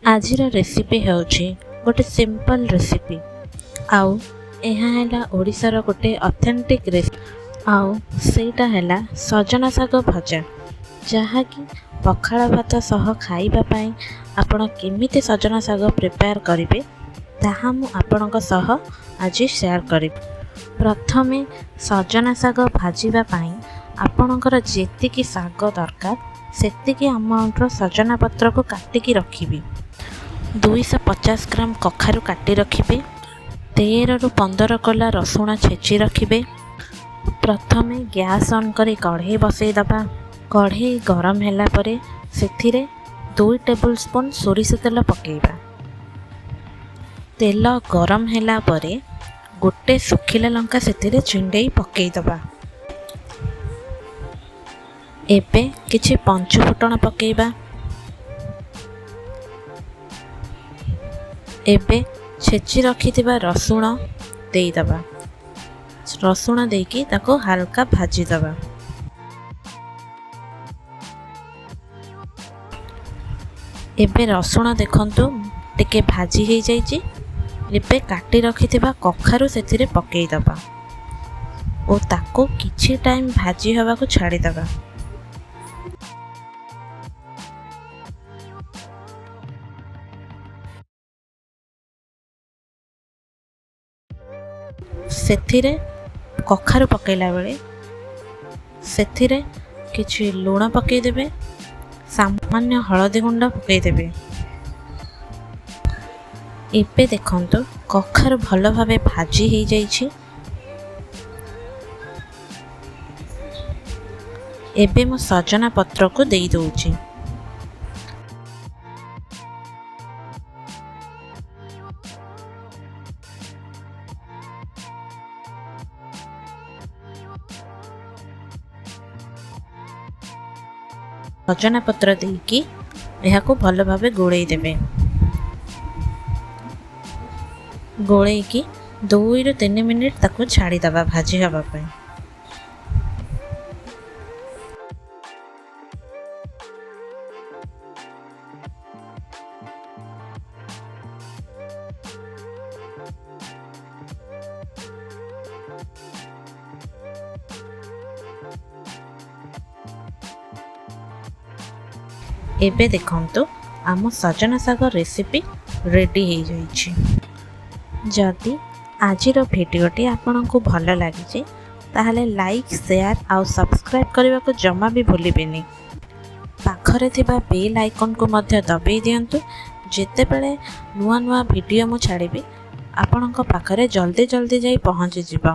ଆଜିର ରେସିପି ହେଉଛି ଗୋଟେ ସିମ୍ପଲ୍ ରେସିପି ଆଉ ଏହା ହେଲା ଓଡ଼ିଶାର ଗୋଟେ ଅଥେଣ୍ଟିକ୍ ରେସିପି ଆଉ ସେଇଟା ହେଲା ସଜନା ଶାଗ ଭଜା, ଯାହାକି ପଖାଳ ଭାତ ସହ ଖାଇବା ପାଇଁ। ଆପଣ କେମିତି ସଜନା ଶାଗ ପ୍ରିପେୟାର କରିବେ, ତାହା ମୁଁ ଆପଣଙ୍କ ସହ ଆଜି ସେୟାର କରିବି। ପ୍ରଥମେ ସଜନା ଶାଗ ଭାଜିବା ପାଇଁ ଆପଣଙ୍କର ଯେତିକି ଶାଗ ଦରକାର, ସେତିକି ଆମାଉଣ୍ଟର ସଜନା ପତ୍ରକୁ କାଟିକି ରଖିବେ। 250 ଗ୍ରାମ କଖାରୁ କାଟି ରଖିବେ। 13ରୁ 15 କୋଲା ରସୁଣ ଛେଚି ରଖିବେ। ପ୍ରଥମେ ଗ୍ୟାସ୍ ଅନ୍ କରି କଢ଼େଇ ବସେଇଦେବା। କଢ଼େଇ ଗରମ ହେଲା ପରେ ସେଥିରେ 2 ଟେବୁଲ୍ ସ୍ପୁନ୍ ସୋରିଷ ତେଲ ପକାଇବା। ତେଲ ଗରମ ହେଲା ପରେ ଗୋଟେ ଶୁଖିଲା ଲଙ୍କା ସେଥିରେ ଛିଣ୍ଡେଇ ପକାଇଦେବା। ଏବେ କିଛି ପଞ୍ଚୁ ଫୁଟଣ ପକାଇବା। ଏବେ ଛେଚି ରଖିଥିବା ରସୁଣ ଦେଇଦେବା। ରସୁଣ ଦେଇକି ତାକୁ ହାଲକା ଭାଜିଦେବା। ଏବେ ରସୁଣ ଦେଖନ୍ତୁ, ଟିକେ ଭାଜି ହେଇଯାଇଛି। ଏବେ କାଟି ରଖିଥିବା କଖାରୁ ସେଥିରେ ପକାଇଦେବା ଓ ତାକୁ କିଛି ଟାଇମ୍ ଭାଜି ହେବାକୁ ଛାଡ଼ିଦେବା। ସେଥିରେ କଖାରୁ ପକାଇଲା ବେଳେ ସେଥିରେ କିଛି ଲୁଣ ପକାଇଦେବେ, ସାମାନ୍ୟ ହଳଦୀ ଗୁଣ୍ଡ ପକାଇଦେବେ। ଏବେ ଦେଖନ୍ତୁ, କଖାରୁ ଭଲ ଭାବେ ଭାଜି ହେଇଯାଇଛି। ଏବେ ମୁଁ ସଜନା ପତ୍ରକୁ ଦେଇଦେଉଛି। ସଜନା ପତ୍ର ଦେଇକି ଏହାକୁ ଭଲ ଭାବେ ଗୋଳେଇ ଦେବେ। ଗୋଳେଇକି 2ରୁ 3 ମିନିଟ୍ ତାକୁ ଛାଡ଼ିଦେବା ଭାଜି ହେବା ପାଇଁ। ଏବେ ଦେଖନ୍ତୁ, ଆମ ସଜନା ଶାଗ ରେସିପି ରେଡ଼ି ହେଇଯାଇଛି। ଯଦି ଆଜିର ଭିଡ଼ିଓଟି ଆପଣଙ୍କୁ ଭଲ ଲାଗିଛି, ତାହେଲେ ଲାଇକ୍, ସେୟାର ଆଉ ସବସ୍କ୍ରାଇବ୍ କରିବାକୁ ଜମା ବି ଭୁଲିବେନି। ପାଖରେ ଥିବା ବେଲ୍ ଆଇକନ୍କୁ ମଧ୍ୟ ଦବାଇ ଦିଅନ୍ତୁ। ଯେତେବେଳେ ନୂଆ ନୂଆ ଭିଡ଼ିଓ ମୁଁ ଛାଡ଼ିବି, ଆପଣଙ୍କ ପାଖରେ ଜଲ୍ଦି ଜଲ୍ଦି ଯାଇ ପହଞ୍ଚିଯିବ।